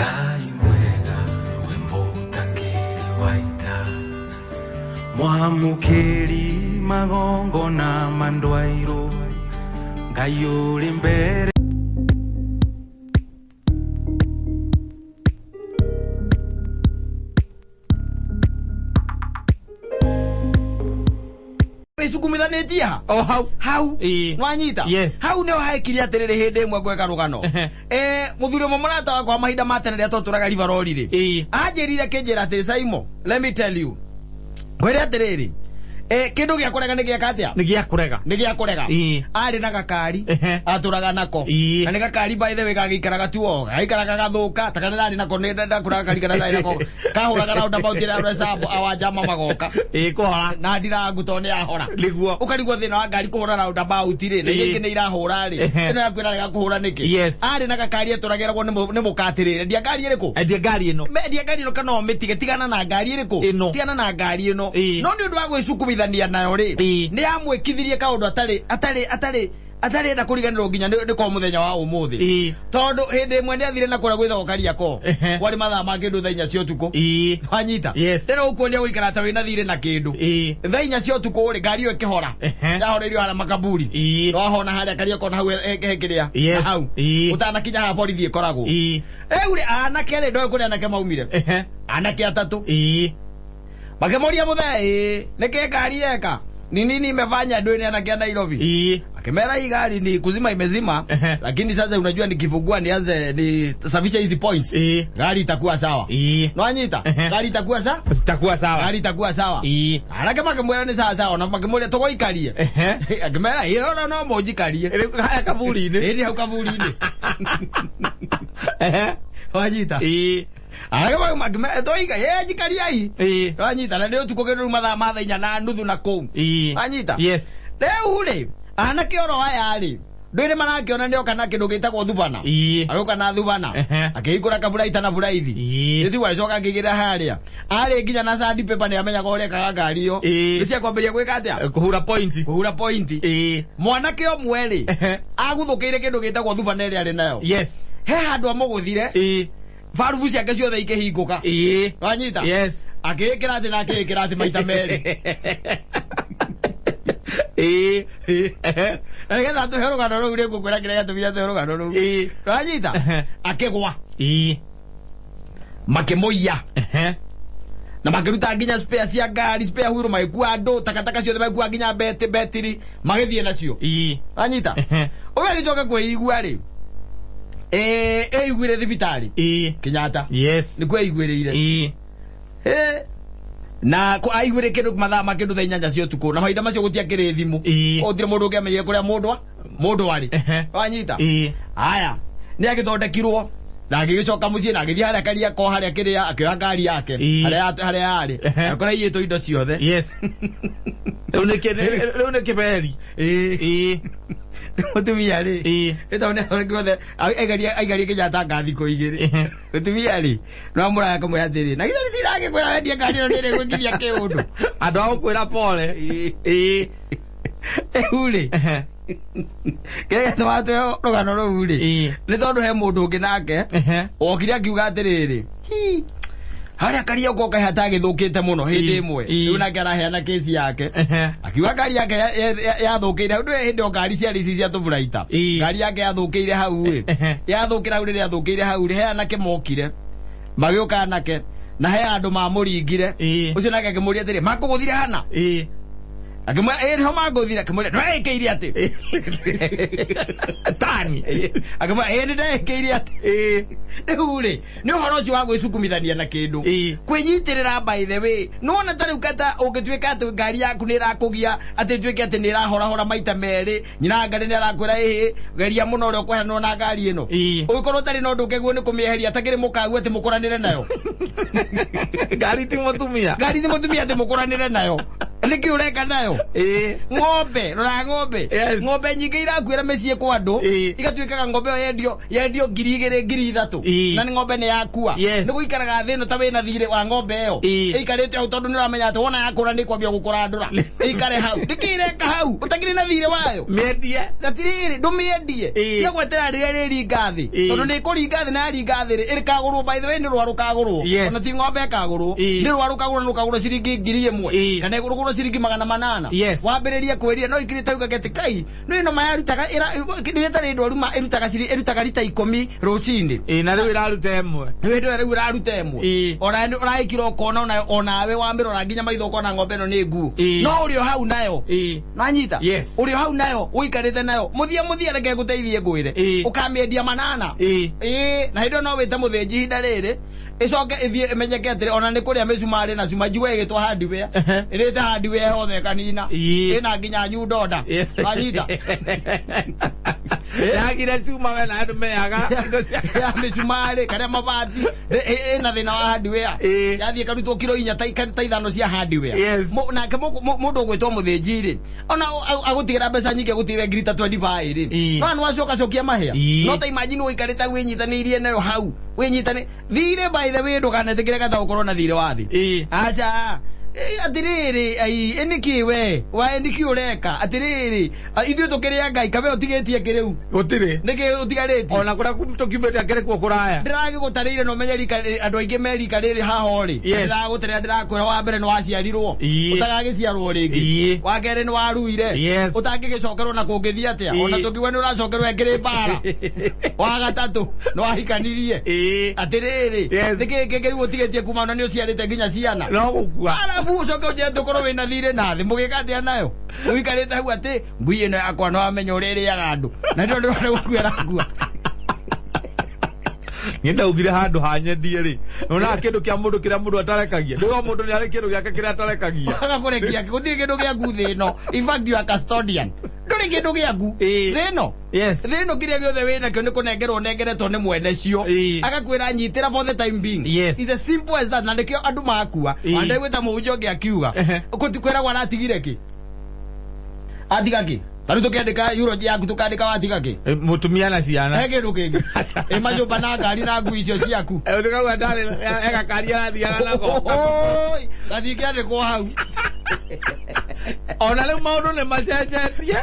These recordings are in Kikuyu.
Ngai mwega we mũtangĩri wa ita, mwamũkĩri magongona ma ndwairũ, Ngai ũrĩ mbere. Wĩcukumithanĩtie ha? O hau. Hau. Ĩĩ. Nwanyita? Yes. Hau nĩho haekire atĩrĩrĩ, hĩndĩ ĩmwe ngweka rũgano. Mũthuri ũmwe mũrata wakwa wa mahinda ma tene rĩrĩa twatũraga Rivarori rĩ, anjĩrire akĩnjĩra atĩ, "Saimo, let me tell you," ngwĩre atĩrĩrĩ, kĩndũ gĩa kũrega nĩ gĩeka atĩa? Nĩ gĩa kũrega. Nĩ gĩa kũrega. Arĩ na gakari atũraga nako. Na nĩ gakari, by the way, gagĩikaraga tu o gagĩikaraga gathũka ta karĩa ndarĩ nako, nĩ ndakũraga gakari karĩa ndarĩ nako kahũraga roundabout ĩrĩa resambo awanjama magoka. Ĩĩ, kũhora. Na ndirangu tondũ nĩ yahora. Nĩguo. Ũkarigwo thĩna wa ngari kũhũra roundabout rĩ, na iria ingĩ nĩ irahũra rĩ, ĩno yaku ĩrarega kũhũra nĩkĩ? Arĩ na gakari atũragĩragwo nĩ mũkatĩrĩre, "Endia ngari ĩrĩkũ?" Endia ngari ĩno. Endia ngari ĩno kana ũmĩtige, tigana na ngari ĩrĩkũ? Ĩno. Tigana na ngari ĩno. No nĩ ũndũ wa gwĩcukumithania nayo rĩ, nĩ yamwĩkithirie kaũndũ atarĩ atarĩ atarĩ atarĩ enda kũriganĩrwo nginya nĩ kwa mũthenya wa ũmũthĩ. Tondũ hĩndĩ ĩmwe nĩ athire na kũrĩa gwĩtagwo Kariakoo. Kwarĩ mathaa ma kĩndũ thaa 4 cia ũtukũ. Wanyita? Yes. Rĩrĩa ũkuonia gũikara ta wĩna thirĩ na kĩndũ. Thaa 4 cia ũtukũ rĩ, ngari ĩyo ĩkĩhora. Yahoreirio harĩa makaburi. Wahona harĩa Kariakoo na hau he kĩrĩa. Na hau. Ũtanakinya haha borithi ĩkoragwo. Rĩu rĩ, anake rĩ, ndoĩ kũrĩa anake maumire. Anake atatũ. Makĩmũria, "Mũthee, ĩĩ nĩkĩ ngari yeka ni nini imefanya?" Ndũĩ nĩ anake a Nairobi. Akimera, "Hii gari ni kuzima imezima, lakini sasa unajua nikifungua nianze nisafishe hizi points, gari itakuwa sawa." Nwanyita? Gari itakuwa sawa. Zitakuwa sawa. Gari itakuwa sawa. Anake makĩmwĩra nĩ sawa sawa, na makĩmũria, "Tũgũikarie?" Akĩmera, "Ĩĩ, ona no mũnjikarie." Rĩu haya kaburi-inĩ. Ĩĩ, hau kaburi-inĩ. Wanyita? Anake makĩmera, "Tũika, ĩĩ, njikariai." Wanyita? Na nĩ ũtukũ kĩndũ mathaa ma thaa 4:30 na kũu. Wanyita? Yes. Rĩu rĩ, anake oro aya rĩ, ndũĩ nĩ marakĩona nĩ oka na kĩndũ gĩtagwo thubana. Agĩũka na thubana. Akĩhingũra kaburaita na buraithi. Nĩtigwo agĩcoka akĩigĩrĩra harĩa arĩ nginya na sandi paper, nĩ amenyaga ũrĩa ekaga ngari ĩyo. Nĩ cia kwambĩrĩria gwĩka atĩa? Kũhura point. Kũhura point. Mwanake ũmwe rĩ, aguthũkĩire kĩndũ gĩtagwo thubana ĩrĩa arĩ nayo. He handũ amũgũthire, barubu ciake ciothe ikĩhingũka. Wanyita? Yes. Akĩĩkĩra atĩ na akĩĩkĩra atĩ maita merĩ. Na nĩgetha tũhe rũgano rũu rĩ, ngũkwĩra kĩrĩa gĩatũmire tũhe rũgano rũu. Wanyita? Akĩgwa. Makĩmũiya. Na makĩruta nginya spare cia ngari, spare wheel, magĩkua andũ, takataka ciothe magĩkua, nginya betiri magĩthiĩ nacio. Wanyita? Ũyũ agĩcoka kwĩigua rĩ, eiguire thibitarĩ Kenyatta. Nĩkuo aiguĩrĩire. Na aiguire kĩndũ mathaa ma kĩndũ thaa 8 cia ũtukũ, na mahinda macio gũtiakĩrĩ thimũ. Gũtirĩ mũndũ ũngĩamenyire kũrĩa mũndũ arĩ. Wanyita? Aya, nĩ agĩthondekirwo na agĩgĩcoka mũciĩ na agĩthiĩ harĩa Kariakoo harĩa kĩrĩa akĩoya ngari yake harĩa yarĩ, akora iyĩtwo indo ciothe. Yes. Rĩu nĩ kĩberi. Mũtumia rĩ, nĩ tondũ nĩ athondekirwo othe, aigarie aigarie Kenyatta nga thikũ 2. Mũtumia rĩ, no amũraga akamwĩra atĩrĩ, "Na githĩ nĩndiragĩkwĩra wendie ngari ĩno nĩrĩ gwĩkithia kĩũndũ?" Andũ a gũkwĩra pole. Rĩu rĩ, kĩrĩa gĩatũmaga tũhe rũgano rũu rĩ, nĩ tondũ he mũndũ ũngĩ nake okire akiuga atĩrĩrĩ, "Hi, harĩa Karioko kaĩ hatagĩthũkĩte mũno hĩndĩ ĩmwe." Rĩu nake araheana kĩci yake, akiuga ngari yake yathũkĩire hau. Ndũĩ hĩndĩ ĩyo ngari ciarĩ ici cia tũburaita. Ngari yake yathũkĩire hau ĩ, yathũkĩra hau. Rĩrĩa yathũkĩire hau rĩ, he anake mokire, magĩũka anake na he andũ mamũringire. Ũcio nake akĩmũria atĩrĩ, "Makũgũthire hana?" Akĩmwĩra, "Ĩ, nĩho mangũthire." Akĩmwĩra, "Ndweĩkĩire atĩ Tani. Akĩmwĩra, "Ĩ, nĩ ndeĩkĩire atĩ." Rĩu rĩ, nĩ ũhoro ũcio wa gwĩcukumithania na kĩndũ, kwĩnyitĩrĩra. By the way, nĩwona ta rĩu kata ũngĩtuĩka atĩ ngari yaku nĩ ĩrakũgia atĩ ĩtuĩke atĩ nĩ ĩrahorahora maita merĩ, nyina ngari nĩ arakwĩra, "Ĩhĩ, geria mũno ũrĩa ũkweheranwo na ngari ĩno." Ũngĩkorwo ũtarĩ na ũndũ ũngĩguo nĩ kũmĩeheria atakĩrĩ mũkagu atĩ mũkũranĩre nayo. Ngari ti mũtumia. Ngari ti mũtumia atĩ mũkũranĩre nayo. Nĩkĩ ũreka nayo? Ĩĩ. Ng'ombe, rora ng'ombe. Yes. Ng'ombe nyingĩ irakuĩra mĩciĩ kwa andũ. Ĩĩ. Igatuĩkaga ng'ombe ĩyo yendio 2,000 3,000. Ĩĩ. Na nĩ ng'ombe nĩ yakua. Yes. Nĩ gũikaraga thĩ ĩno ta wĩna thirĩ wa ng'ombe ĩyo. Ĩĩ. Ĩikarĩte hau tondũ nĩ ũramenya atĩ wona yakũra nĩ kwambia gũkũrandũra. Ĩikare hau. Nĩkĩ ĩreka hau? Ũtakĩrĩ na thirĩ wayo. Mĩendie. Atirĩrĩ, ndũmĩendie. Ĩĩ. Tiga gwetera rĩrĩa rĩringa thĩ. Ĩĩ. Tondũ nĩ ĩkũringa thĩ na yaringa thĩ rĩ, ĩkagũrwo by the way nĩ rũa rũkagũrwo. Yes. Ona ti ng'ombe ĩkagũrwo. Ĩĩ. Nĩ rũa rũkagũrwo na rũkagũrwo ciringi 1,000. Ĩĩ. Kana ĩgũrwo ciringi 800. Yes. Wambĩrĩrie kwĩria no ikirĩte ugage atĩ kai nĩ ĩno mayarutaga rĩrĩa ĩtarĩ ndwaru ma ĩrutaga ĩrutaga rita 10 rũcinĩ. Ĩĩ, na rĩu ĩraruta ĩmwe. Nĩ hĩndĩ ĩyo rĩu ĩraruta ĩmwe. Ĩĩ. Ona nĩ ũraĩkira ũkona onawe wamĩrora nginya maitho ũkona ng'ombe ĩno nĩ nguũ. Ĩĩ. No ũrĩ o hau nayo. Ĩĩ. Nanyita? Yes. Ũrĩ o hau nayo, ũikarĩte nayo. Mũthia mũthia reke ngũteithie ngwĩre. Ĩĩ. Ũkamĩendia 800. Ĩĩ. Ĩĩ, na hĩndĩ ĩyo no wĩte mũthĩnji ihinda rĩrĩ. Ĩcoke ĩthiĩ ĩmenyeke atĩrĩ ona nĩ kũrĩa mĩcumarĩ na cuma njue ĩgĩtwo hardware. Ehe. Ĩrĩte hardware yothe ĩkanina. Ĩĩ. Ĩna nginya nyundo nda. Yes. Wanyita? Yagire cuma we na andũ meaga indo cia Ya mĩcumarĩ kana mabati ĩna thĩna wa hardware. Ĩĩ. Yathiĩ ĩkarutwo kiro 4 ta 5 cia hardware. Yes. Nake mũndũ ũgwĩtwo mũthĩnji rĩ, ona agũtigĩra mbeca nyingĩ agũtigĩre ngiri ta 25 rĩ. Ĩĩ. No nĩ wacoka cokia mahĩa. Ĩĩ. No ta imagine ũikarĩte wĩnyitanĩirie nayo hau. Wĩnyitane. Thirĩ by the way ndũkanetĩkĩre gata ũkorwo na thirĩ wa thĩ. Ĩĩ. Aca. Atĩrĩrĩ, ai, ĩ nĩkĩ we? Wa nĩkĩ ũreka? Atĩrĩrĩ, ithuĩ tũkĩrĩ a Ngai, kabe ũtigĩtie kĩ rĩu? Gũtirĩ. Nĩkĩ ũtigarĩtie? Ona kũrĩa tũkiumĩte akĩrĩ kuo kũraya. Ndĩragĩgũtarĩire na ũmenye rika andũ aingĩ me rika rĩrĩ haha ũrĩ. Yes. Ndĩragũtarĩra ndĩrakwĩra wa mbere nĩ waciarirwo. Ĩĩ. Ũtagagĩciarwo rĩngĩ. Ĩĩ. Wa kerĩ nĩ waruire. Yes. Ũtangĩgĩcokerwo na kũngĩthiĩ atĩa? Ĩĩ. Ona tũngiuga nĩ ũracokerwo ĩkĩrĩ mbara. Wa gatatũ nĩ wahikanirie. Ĩĩ. Atĩrĩrĩ, Yes. nĩkĩ kĩngĩ rĩu ũtigĩtie kuma ona nĩ ũciarĩte nginya ciana? No gũkua. Arabu ũcoke ũnjĩre tũkorwo wĩna thirĩ na thĩ mũgĩka atĩa nayo? Ũikarĩte hau atĩ ngui ĩno yakwa no amenya ũrĩa ĩrĩaga andũ. Na ndio ndĩrona gũkua ĩrakua. Niĩ ndaugire handũ hanyendie rĩ. Nĩwonaga kĩndũ kĩa mũndũ kĩrĩa mũndũ atarekagia. Ndĩrona mũndũ nĩ arĩ kĩndũ gĩake kĩrĩa atarekagia. Agakũrekia gũtirĩ kĩndũ gĩaku thĩ ĩno. In fact you are custodian. Ndũrĩ kĩndũ gĩaku. Ĩĩ. Thĩ ĩno. Yes. Thĩ ĩno kĩrĩa gĩothe wĩnakĩo nĩ kũnengerwo ũnengeretwo nĩ mwene cio. Ĩĩ. Agakwĩra nyitĩra for the time being. Yes. It's as simple as that na nĩkĩo andũ makua. Ĩĩ. Ona ndaiguĩte mũhunjia ũngĩ akiuga. Ehe. Kwĩragwo aratigire kĩ? Atiga kĩ? Ta rĩu tũkĩandĩka eulogy yaku tũkandĩka watiga kĩ? Mũtumia na ciana. He kĩndũ kĩngĩ. Ĩ manyũmba na ngari na ngui icio ciaku. Ndĩkauga ndarĩ egakari arathiaga nako. Oi, gatingĩandĩkwo hau. Ona rĩu maũndũ nĩ macenjetie.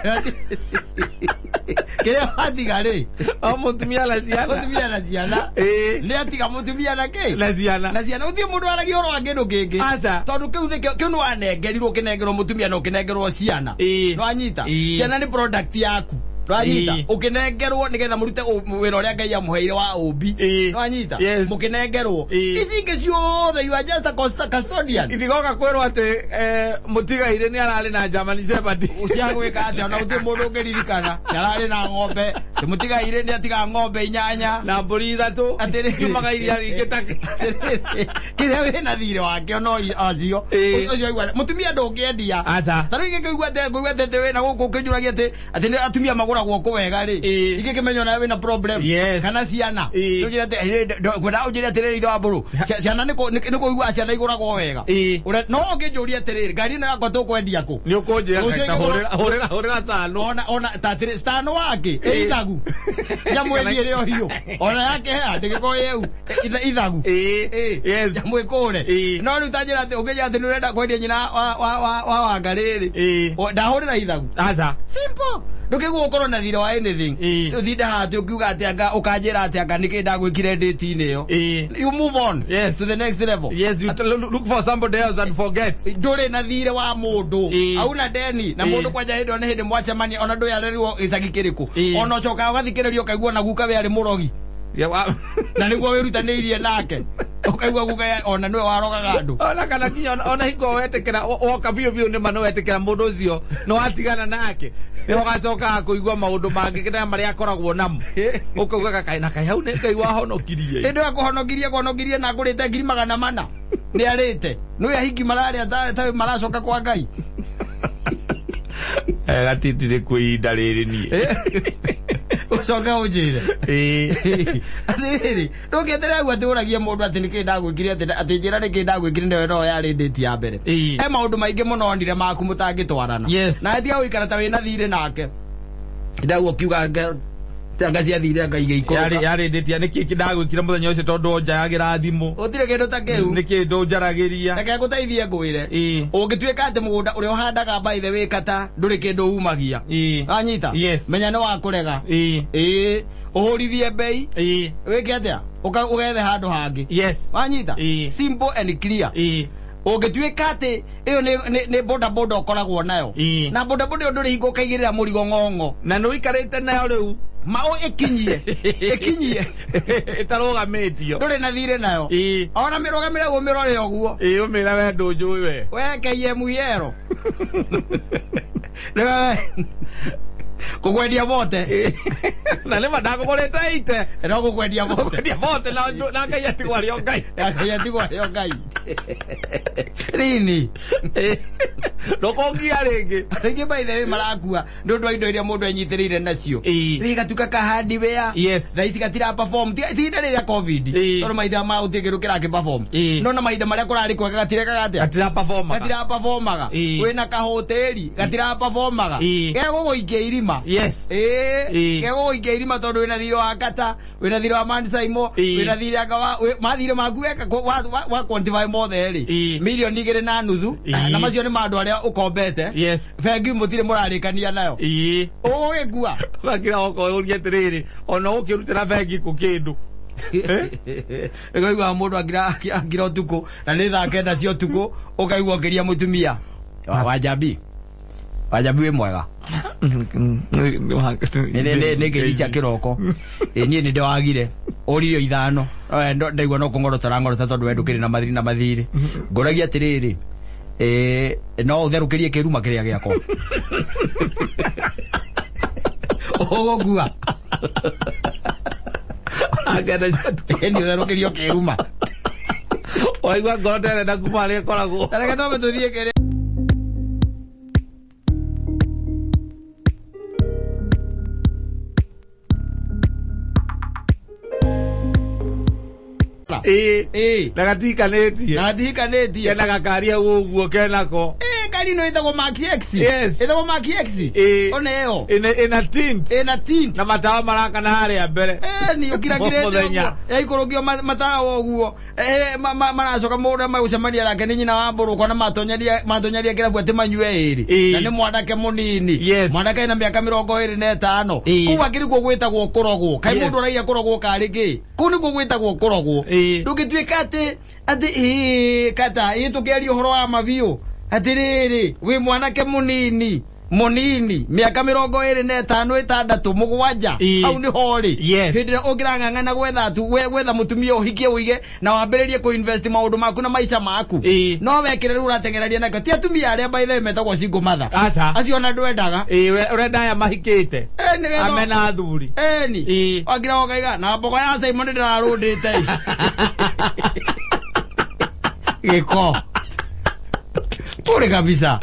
Kĩrĩa watiga rĩ? O mũtumia na ciana. Mũtumia na ciana. Ĩĩ. Nĩ atiga mũtumia na kĩ? Na ciana. Na ciana. Gũtirĩ mũndũ waragia ũhoro wa kĩndũ kĩngĩ. Aca. Tondũ kĩu nĩkĩo kĩu nĩ wanengerirwo ũkĩnengerwo mũtumia na ũkĩnengerwo ciana. Ĩĩ. Nĩwanyita? Ĩĩ. Ciana nĩ product yaku. Nĩwanyita? Ĩĩ. Ũkĩnengerwo nĩgetha mũrute wĩra ũrĩa Ngai amũheire wa ũmbi. Ĩĩ. Nĩwanyita? Yes. Mũkĩnengerwo. Ĩĩ. Ici ingĩ ciothe you are just a custodian. Itigoka kwĩrwo atĩ mũtigairĩ nĩ ararĩ na German Shepherd. Cia gwĩka atĩa ona gũtirĩ mũndũ ũngĩririkana. Nĩ ararĩ na ng'ombe. Mũtigairĩ nĩ atigaga ng'ombe 8. Na mbũri 3. Atĩrĩrĩ. Ciumaga iria rĩingĩ ta Kĩrĩa wĩna thirĩ wakĩo no acio. Ĩĩ. Ũcio aigua mũtumia ndũngĩendia. Aca. Ta rĩu ingĩkĩigua atĩ ngũigua atĩ wĩna gũkũ ũkĩnjũragia atĩ atĩ nĩ atumia magũragwo kũ wega rĩ. Ĩĩ. Ingĩkĩmenya onawe wĩna problem. Yes. Kana ciana. Ĩĩ. Tũnjĩre atĩ kwenda ũnjĩre atĩrĩrĩ ithe wa mbũrũ. Ciana nĩ kũigua ciana igũragwo wega. Ĩĩ. Ũre no ũngĩnjũria atĩrĩrĩ ngari ĩno yakwa tũkwendia kũ? Nĩ ũkũnjĩra Rũciũ ta ingĩgũrwo- hũrĩra hũrĩra cano. Ona ta atĩrĩ stano wake ĩ ithagu. Nyamũ ĩthiĩ ĩrĩ o hiũ. Ona yakĩhea ndĩgĩkorwo ĩu ithagu. Ĩĩ. Ĩĩ. Yes. Nyamũ ĩkũre. Ĩĩ. No rĩu ta njĩra atĩ ũngĩnjĩra atĩ nĩ ũrenda kwendia nyina wa wanga rĩrĩ. Ĩĩ. Ndahũrĩra ithagu. Aca. Simple. Ndũkĩigua ũkorwo na thirĩ wa anything. Ĩĩ. Ũtinde haha atĩ ũkiuga atĩ anga ũkanjĩra atĩ anga nĩkĩ ndagwĩkire date-inĩ ĩyo. Ĩĩ. You move on. Yes. To the next level. Yes, you look for somebody else and forget. Ndũrĩ na thirĩ wa mũndũ. Ĩĩ. Hauna deni na Ĩĩ. mũndũ kwanja hĩndĩ ona hĩndĩ mwacemania ona ndũyarerirwo gĩcagi kĩrĩkũ. Ĩĩ. Ona ũcokaga ũgathikĩrĩria ũkaigua na guka we arĩ mũrogi. Na nĩguo wĩrutanĩirie nake. Ũkaigua guka ona nĩwe warogaga andũ. Ona kana kinya ona hingo wetĩkĩra woka biũ biũ nĩ ma nĩ wetĩkĩra mũndũ ũcio nĩ watigana nake nĩ ũgacokaga kũigua maũndũ mangĩ na marĩa akoragwo namo ũkauga kaĩ na kaĩ hau nĩ Ngai wahonokirie. Hĩndĩ ĩyo akũhonokirie kũhonokirie na ngũrĩte ngiri 400. Nĩ arĩte. Nĩwe ahingi mararĩa ta maracoka kwa Ngai. Gatitire kwĩ ihinda rĩrĩ niĩ. Ũcoke ũnjĩre. Ĩĩ. Atĩrĩrĩ, ndũngĩeterera ũguo atĩ ũragie mũndũ atĩ nĩkĩ ndagwĩkire, atĩ njĩra nĩkĩ ndagwĩkire, nĩwe no yarĩ ndĩti ya mbere. Ĩĩ. He maũndũ maingĩ mũno onire maku mũtangĩtwarana. Yes. Na tiga gũikara ta wĩna thirĩ nake. Ndaguo ũkiuga anga ciathire anga igĩikũrũka. Yarĩ ndĩtia nĩkĩ ndagwĩkire mũthenya ũcio tondũ njayagĩra thimũ. Gũtirĩ kĩndũ ta kĩu. Nĩkĩ ndũnjaragĩria. Reke ngũteithie ngwĩre. Ĩĩ. Ũngĩtuĩka atĩ mũgũnda ũrĩa ũhandaga by the way kata ndũrĩ kĩndũ umagia. Ĩĩ. Wanyita? Yes. Menya nĩ wakũrega. Ĩĩ. Ĩĩ. Ũhũrithie mbei. Ĩĩ. Wĩke atĩa? Ũgethe handũ hangĩ. Yes. Wanyita? Ĩĩ. Simple and clear. Ĩĩ. Ũngĩtuĩka atĩ ĩyo nĩ boda boda ũkoragwo nayo. Ĩĩ. Na boda boda ĩyo ndũrĩ hingo ũkaigĩrĩra mũrigo ng'ong'o. Na nĩ ũikarĩte nayo rĩu. Mao ĩkinyie. Ĩkinyie. Ĩtarũgamĩtio. Ndũrĩ na thirĩ nayo. Ĩĩ. Ona mĩrũgamĩre ũguo mĩrore ũguo. Ĩĩ ũmĩra we ndũnjũĩ we. We KMEL. Nĩwe kũkwendia bote. Na nĩma ndakũgũrĩte ite. No gũkwendia bote. Kwendia bote na Ngai atigwo arĩ o Ngai. Ngai atigwo arĩ o Ngai. Rini. Ndũkũngia rĩngĩ. Rĩngĩ by the way marakua nĩ ũndũ wa indo iria mũndũ enyitĩrĩire nacio. Ĩĩ. Rĩ gatuĩka ka hardware. Yes. Thaa ici gatira perform. Ti ihinda rĩrĩa COVID. Ĩĩ. Tondũ mahinda ma gũtirĩ kĩndũ kĩrakĩ perform. Ĩĩ. No na mahinda marĩa kũrarĩ kwega gatirekaga atĩa? Gatira performaga. Gatira performaga. Ĩĩ. Wĩna kahoteri gatira performaga. Ĩĩ. Gegũgũikia irima. Yes. Ĩĩ. Ĩĩ. Gegũgũikia irima tondũ wĩna thirĩ wa Kata, wĩna thirĩ wa Mansaimo, Ĩĩ. wĩna thirĩ anga wa mathirĩ maku weka wa quantify mothe rĩ. Ĩĩ. Mirioni 2.5 Ĩĩ. na macio nĩ ma andũ arĩa ũkombete. Yes. Bengi mũtirĩ mũrarĩkania nayo. Ĩĩ. Ũgũgĩkua. Ũgakira ũkoria atĩrĩrĩ ona ũkĩrutĩra bengi kũ kĩndũ. Ũkaigua mũndũ akira ũtukũ na nĩ thaa 9 cia ũtukũ ũkaigua ũkĩria mũtumia. Wanjambi. Wanjambi wĩ mwega. Nĩ ngeithi cia kĩroko. Ĩ niĩ nĩ ndĩwagire. Ũririo 5. Ndaigua no kũng'orota ng'orota tondũ we ndũkĩrĩ na mathirĩ na mathirĩ. Ngũragia atĩrĩrĩ. No ũtherũkĩrie kĩruma kĩrĩa gĩakwa. Ũgũkua. Nĩ ũtherũkĩrio kĩruma. Waigua ngoro ta ĩrenda kuma harĩa ĩkoragwo. Ta reke twambe tũthiĩ kĩrĩa. Ĩĩ. Ĩĩ. Na gatihikanĩtie. Na gatihikanĩtie. Kena gakari hau ũguo kenako. Ĩĩ, ngari ĩno ĩtagwo Mark X. Yes. Ĩtagwo Mark X. Ĩĩ. Ona ĩyo. Ĩna tint. Ĩna tint. Na matawa marakana harĩa mbere. Ĩni ũkirakirĩte Mũthenya. ũguo. Yaikũrũkio matawa ũguo. Maracoka mũndũ magũcemania nake nĩ nyina wa mbũrũ ũkona matonyaria kĩrabu atĩ manyue ĩrĩ. Ĩĩ. Na nĩ mwanake mũnini. Yes. Mwanake ena mĩaka 25. Ĩĩ. Kũu akĩrĩ kuo gwĩtagwo kũrogwo. Kaĩ Yes. mũndũ araiya kũrogwo karĩ kĩ? Kũu nĩkuo gwĩtagwo kũrogwo. Ĩĩ. Ndũngĩtuĩka atĩ ĩĩ kata ĩĩ tũkĩaria ũhoro wa mabiũ. Atĩrĩrĩ wĩ mwanake mũnini mũnini mĩaka 25 6 7 Ĩĩ. hau nĩho rĩ. Yes. Hĩndĩ ĩrĩa ũngĩrang'ang'ana gwetha tu gwetha mũtumia ũhikie ũige na wambĩrĩrie kũ-invest maũndũ maku na maica maku. Ĩĩ. No wekĩre rĩu ũrateng'erania nakĩo. Ti atumia arĩa by the way metagwo single mother. Aca. Acio ona ndwendaga. Ĩĩ, we ũrenda aya mahikĩte. Nĩgetha Amena athuri. Ĩni. Ĩĩ. Wakira ũkaiga na mbogo ya Simon ndĩrarũndĩte. Gĩko. Pole kabisa.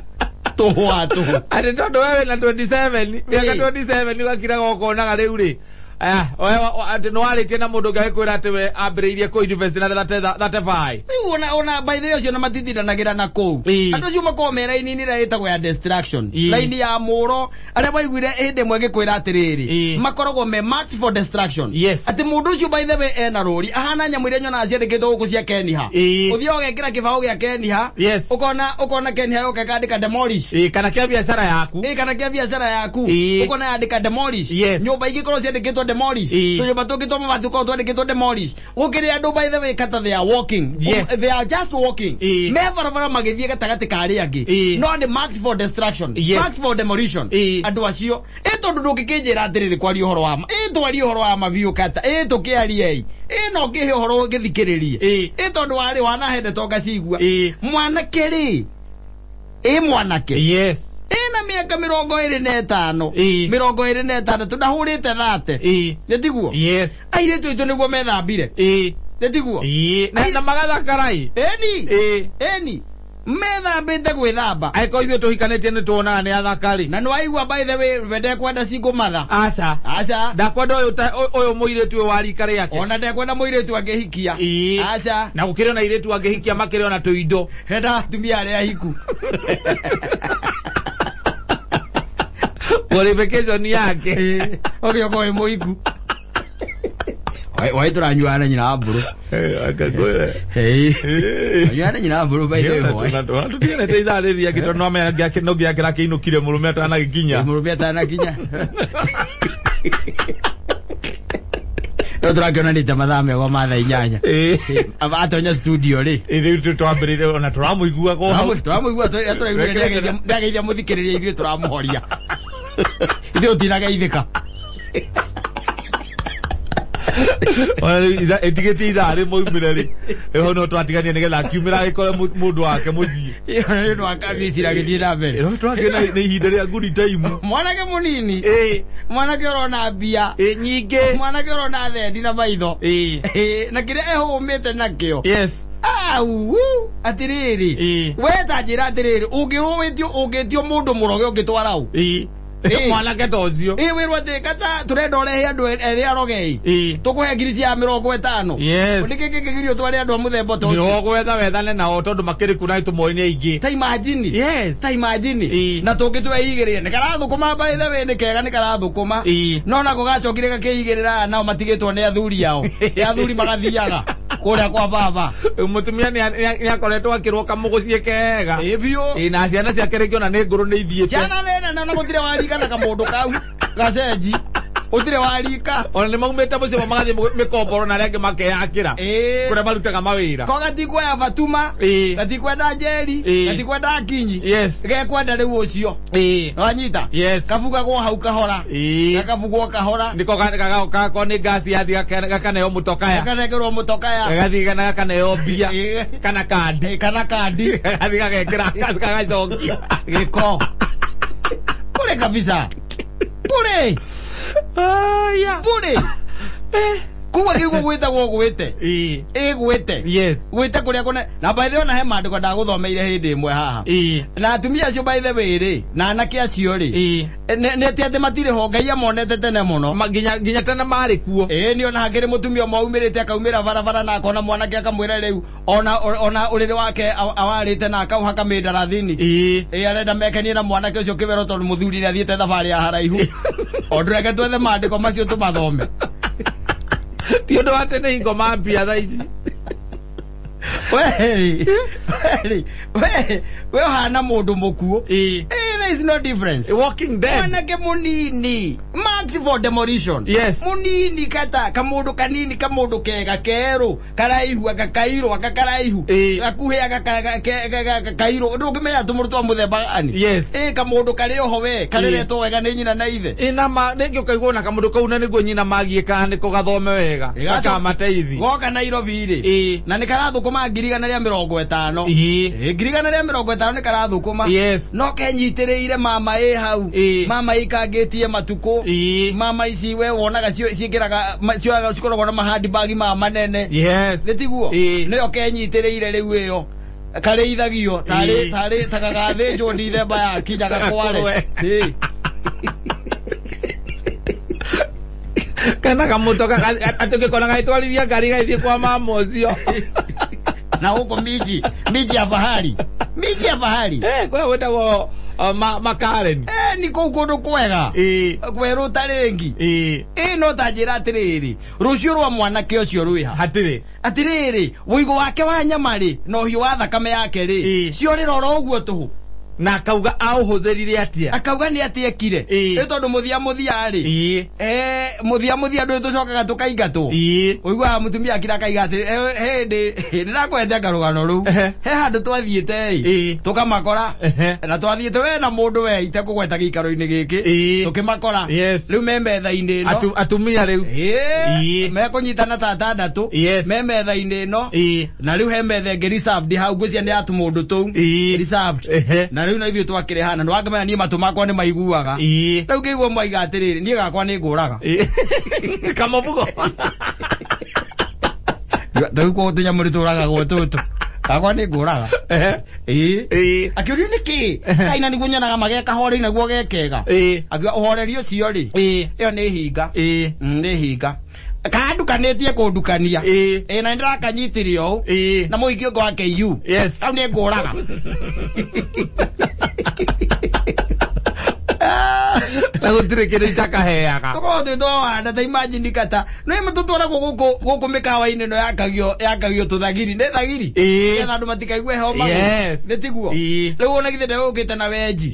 Tũhũ tũhũ. Atĩ tondũ we wĩna 27, mĩaka Ĩĩ. 27 ũgakiraga ũkonaga rĩu rĩ. Aya, atĩ nĩ warĩtie na mũndũ ũngĩ agĩkwĩra atĩ we ambĩrĩirie kũ invest na 35. Rĩu ona by the way ũcio na matitindanagĩra na kũu. Ĩĩ. Andũ acio makoragwo me raini-inĩ ĩrĩa ĩtagwo ya destruction. Ĩĩ. Raini ya mũro arĩa maiguire hĩndĩ ĩmwe ngĩkwĩra atĩrĩrĩ. Ĩĩ. Makoragwo me marked for destruction. Yes. Atĩ mũndũ ũcio by the way ena rũri ahana nyamũ iria nyonaga ciandĩkĩtwo gũkũ cia Keniha. Ĩĩ. Ũthiaga ũgekĩra kĩbaũ gĩa Keniha. Yes. Ũkona Keniha yoka ĩkandĩka demolish. Ĩĩ, kana kĩa biacara yaku. Ĩĩ, kana kĩa biacara yaku. Ĩĩ. Ũkona yandĩka demolish. Yes. Nyũmba ingĩ ikorwo ciandĩkĩtwo demolish. Ĩĩ. Tũnyũmba tũngĩ twa mabati tũkoragwo twandĩkĩtwo demolish. Gũkĩrĩ andũ by the way kata they are walking. Yes. They are just walking. Ĩĩ. Me barabara magĩthiĩ gatagatĩ ka arĩa angĩ. Ĩĩ. No nĩ marked for destruction. Yes. Marked for demolition. Ĩĩ. Andũ acio. Ĩ tondũ ndũngĩkĩnjĩra atĩrĩrĩ kwaria ũhoro wa ma. Ĩ twarie ũhoro wa ma biũ kata. Ĩ tũkĩarie. Ĩ no ngĩhe ũhoro ũngĩthikĩrĩrie. Ĩĩ. Ĩ tondũ warĩ wanahe ndeto ngacigua. Ĩĩ. Mwanake rĩ. Ĩ mwanake. Yes. Ĩna mĩaka 25. Ĩĩ. 26 ndahũrĩte 30. Ĩĩ. Nĩ tiguo? Yes. Airĩtu aitũ nĩguo methambire. Ĩĩ. Nĩ tiguo? Ĩĩ. Na magathakara ĩ. Ĩni. Ĩĩ. Ĩni. Methambĩte gwĩthamba. Angĩkorwo ithuĩ tũhikanĩtie nĩ tuonaga nĩ athaka rĩ. Na nĩwaigua by the way we ndekwenda single mother. Aca. Aca. Ndakwenda ũyũ ũyũ mũirĩtu ũyũ wa rika rĩake. Ona ndekwenda mũirĩtu angĩhikia. Ĩĩ. Aca. Na gũkĩrĩ ona airĩtu angĩhikia makĩrĩ ona tũindo. Henda atumia arĩa ahiku. Qualification yake. Ũgĩoka wĩ mũhiku. Wai tũranyuaga na nyina wa mbũrũ. Akakwĩra. Tũranyuaga na nyina wa mbũrũ by the way boy. Tũtiganĩte ithaa rĩrĩ angĩ tondũ no nginya kĩinũkire mũrũme atanagĩkinya. Mũrũme atanakinya. No tũrakĩonanĩte mathaa mega ma thaa 8. Atonya studio rĩ. Rĩu twambĩrĩire ona tũramũiguaga o hau. Tũramũigua tũraigua ndĩageithia mũthikĩrĩria ithuĩ tũramũhoria. Ithuĩ tũtinageithĩka. Ona rĩu ĩtigĩtie ithaa rĩmwe umĩre rĩ. Ĩho no twatigania nĩgetha akiumĩra agĩkore mũndũ wake mũthiĩ. Ona nĩ ũndũ wa kabicira agĩthiĩ na mbere. No twakĩona nĩ ihinda rĩa good time. Mwanake mũnini. Mwanake ũrona mbia. Nyingĩ. Mwanake ũrona thendi na maitho. Na kĩrĩa ehũmĩte nakĩo. Yes. Au, atĩrĩrĩ. We ta njĩra atĩrĩrĩ, ũngĩrwo ũngĩtio mũndũ mũroge ũngĩtwara ũ? Mwanake ta ũcio. Wĩrwo atĩrĩ, kata tũrenda ũrehe andũ erĩ aroge ĩ. Tũkũhe ngiri cia 50. Yes. Nĩkĩ kĩngĩgiria ũtware andũ a mũthemba ta ũcio? Nĩho gwetha wethane nao tondũ makĩrĩ kuna tũmoĩ nĩ aingĩ. Ta imagine. Yes. Ta imagine. Na tũngĩtweigĩrĩra nĩ karathũkũma by the way nĩ kega nĩ karathũkũma. No nako gacokire gakĩigĩrĩra nao matigĩtwo nĩ athuri ao. Nĩ athuri magathiaga kũrĩa kwa baba. Mũtumia nĩ akoretwo akĩrwo kamũgũciĩ kega. Ĩ biũ. Na ciana ciake rĩngĩ ona nĩ ngũrũ nĩ ithiĩte. Ciana nene na gũtirĩ warika na kamũndũ kau gacenji. Gũtirĩ warika. Ona nĩ maumĩte mũciĩ magathiĩ mĩkomboro na arĩa angĩ makeyakĩra. Kũrĩa marutaga mawĩra. Ko gatikuoya Fatuma, gatikwenda Njeri, gatikwenda Akinyi. Yes. Gekwenda rĩu ũcio. Wanyita? Yes. Kabugagwo hau kahora. Gakabugwo kahora. Nĩko gagakorwo nĩ ngasi yathiĩ gakaneo mũtokaya. Gakanengerwo mũtokaya. Gagathiĩ na gakaneo mbia. Kana kandi. Kana kandi. Gagathiĩ gagekĩra gagacokia. Gĩko. Bure kabisa. Bure. Aya. Bure. Kuga kiugo gwĩtagwo gwĩte. Ĩ gwĩte. Yes. Gwĩte kũrĩa kũne. Na by the way ona he maandĩko ndagũthomeire hĩndĩ ĩmwe haha. Na atumia acio by the way rĩ, na anake acio rĩ. Nĩ ti atĩ matirĩ ho, Ngai amonete tene mũno. Nginya tene marĩ kuo. Ĩ nĩ ona hakĩrĩ mũtumia ũmwe aumĩrĩte akaumĩra barabara na akona mwanake akamwĩra rĩu ona ũrĩrĩ wake awarĩte na akauhaka mĩndarathini. Ĩ arenda mekenie na mwanake ũcio kĩbero tondũ mũthuri nĩ athiĩte thabarĩ ya haraihu. O ndũreke twethe maandĩko macio tũmathome. Ti ũndũ wa tene hingo mambia thaa ici. We ũhana mũndũ mũkuũ. There is no difference. Walking dead. Mwanake mũnini. Marked for demolition. Yes. Mũnini kata kamũndũ kanini kamũndũ kega kerũ karaihu agakairũ agakaraihu. Gakuhĩ agakairũ. Ndũngĩmenya tũmũndũ twa mũthemba gani. Yes. Kamũndũ karĩ oho we kareretwo wega nĩ nyina na ithe. Na ma rĩngĩ ũkaigua ona kamũndũ kau na nĩguo nyina magiĩkaga nĩko gathome wega. Gakamateithia. Goka Nairobi rĩ. Na nĩ karathũkũma 150,000. 150,000 nĩ karathũkũma. Yes. No kenyitĩrĩire mama ĩ hau. Mama ikangĩtie matukũ. Mama ici we wonaga ciĩkĩraga cioyaga cikoragwo na mahandibagi ma manene. Yes. Nĩ tiguo? Nĩyo kenyitĩrĩire rĩu ĩyo. Karĩithagio tarĩ tarĩ ta gagathĩnjwo ndithemba yakinya gakware. Kana kamũto atũngĩkona gagĩtwarithia ngari gagĩthiĩ kwa mama ũcio. Na huko miji ya fahari. Miji ya fahari. Kũrĩa gwĩtagwo Makaren. Nĩ kũu kũndũ kwega. Kwerũ ta rĩngĩ. No ta njĩra atĩrĩrĩ, rũciũ rwa mwanake ũcio rwĩha. Hatirĩ. Atĩrĩrĩ, ũigũ wake wa nyama rĩ, na ũhiũ wa thakame yake rĩ, ciorĩra oro ũguo tũhũ. Na akauga aũhũthĩrire atĩa? Akauga nĩ atĩ ekire. Nĩ tondũ mũthia mũthia rĩ. Mũthia mũthia ndũĩ tũcokaga tũkaingatwo. Ũiguaga mũtumia akira akaiga atĩ hĩndĩ nĩndakũhete karũgano rũu. He handũ twathiĩte ĩ. Tũkamakora. Na twathiĩte we na mũndũ we itekũgweta gĩikaro-inĩ gĩkĩ. Tũkĩmakora. Rĩu me metha-inĩ ĩno. Atumia rĩu. Mekũnyitana ta atandatũ. Me metha-inĩ ĩno. Na rĩu he metha ĩngĩ reserved hau ngwĩciria nĩ ya tũmũndũ tũu. Reserved. Na rĩu na ithuĩ twakĩrĩ hana nĩ wakĩmenya niĩ matũ makwa nĩ maiguaga. Rĩu ngĩigua mwaiga atĩrĩrĩ niĩ gakwa nĩ ngũraga. Kamũbugo. Rĩu kũu tũnyamũ nĩ tũragagwo tũtũ. Gakwa nĩ ngũraga. Ĩĩ. Akĩũrio nĩkĩ? Kaina nĩguo nyonaga mageka horeri naguo gekega. Akiuga ũhoreri ũcio rĩ, ĩyo nĩ hinga. Nĩ hinga. Kandukanĩtie kũndukania. Ĩĩ na nĩndĩrakanyitire ũũ. Na mũhiki ũngĩ wa KU. Yes. Hau nĩ ngũraga. Na gũtirĩ kĩndũ itakaheaga. Tũkoragwo twĩ twa wanda ta imagine kata. No ĩmwe tũtwaragwo gũkũ mĩkawa-inĩ ĩno yakagio tũthagiri. Nĩ thagiri? Nĩgetha andũ matikaigue heho magũrũ. Yes. Nĩ tiguo? Rĩu ona githĩ ndegũkĩte na wenji.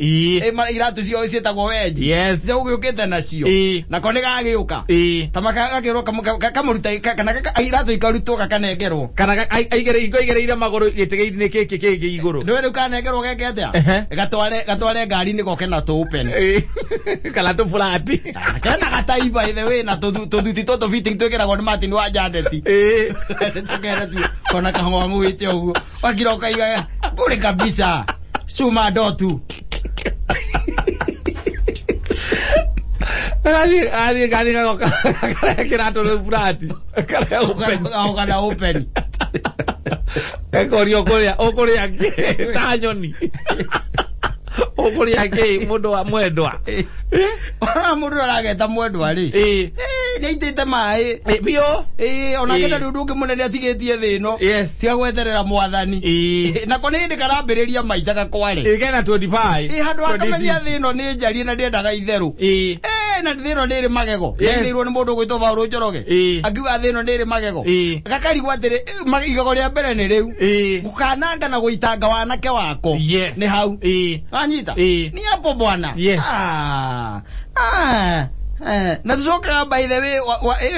Iratũ ciao ciĩtagwo wenji. Yes. Ũgĩũkĩte nacio. Nako nĩ gagĩũka. Ta gakĩrwo kamũruta kana iratũ ikarutwo gakanengerwo. Kana igereire magũrũ gĩtĩ-inĩ gĩkĩ kĩngĩ igũrũ. Nĩwe rĩu kanengerwo geke atĩa? Gatware ngari-inĩ goke na tũ open. Kana tũ flat. Kena gatai by the way na tũthuti tũtũ fitting twĩkĩragwo nĩ Martin wa Janet. Tũkere tu kona kahong'o wĩte ũguo. Wakira ũkaiga bure kabisa. Cuma ndotu. Athiĩ ngari gagoka karekĩra tũ flat. Karĩa open. Gagoka na open. Gekorio ũkũrĩa kĩ ta nyoni. Ũkũrĩa kĩ mũndũ wa mwendwa. Ona mũndũ arageta mwendwa rĩ. Nĩ aitĩte maĩ. Biũ. Onake ndarĩ ũndũ ũngĩ mũnene atigĩtie thĩ ĩno. Yes. Tiga gweterera mwathani. Nako nĩ hĩndĩ karambĩrĩria maica gakware. Kena 25. Handũ akamenya thĩ ĩno nĩ njarie na ndĩendaga itherũ. Na thĩ ĩno nĩ ĩrĩ magego. Nĩirwo nĩ mũndũ ũgwĩtwo Paũlũ Njoroge. Akiuga thĩ ĩno nĩ ĩrĩ magego. Gakarigwo atĩrĩ igego rĩa mbere nĩ rĩu. Gũkananga na gũitanga wanake wako. Nĩ hau. Wanyita? Ni hapo bwana. Yes. Na tucokaga by the way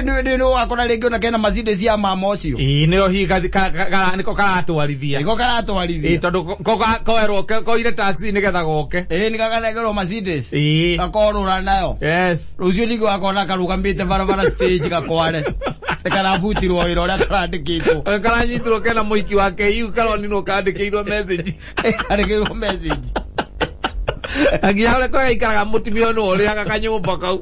nĩ wakora rĩngĩ ona kena Mercedes ya mama ũcio. Nĩyo hihi nĩko karatwarithia. Nĩko karatwarithia. Tondũ koerwo koire taxi nĩgetha goke. Nĩ gakanengerwo Mercedes. Gakorũra nayo. Yes. Rũciũ ningĩ wakona karũgamĩte barabara stage gakware. Karabutirwo wĩra ũrĩa karandĩkĩtwo. Karanyitirwo kena mũhiki wa KU karoninwo kandĩkĩirwo message. Kandĩkĩirwo message. Nginya ũrĩa kũrĩa mũtumia ũyũ ũrĩaga kanyũmba kau.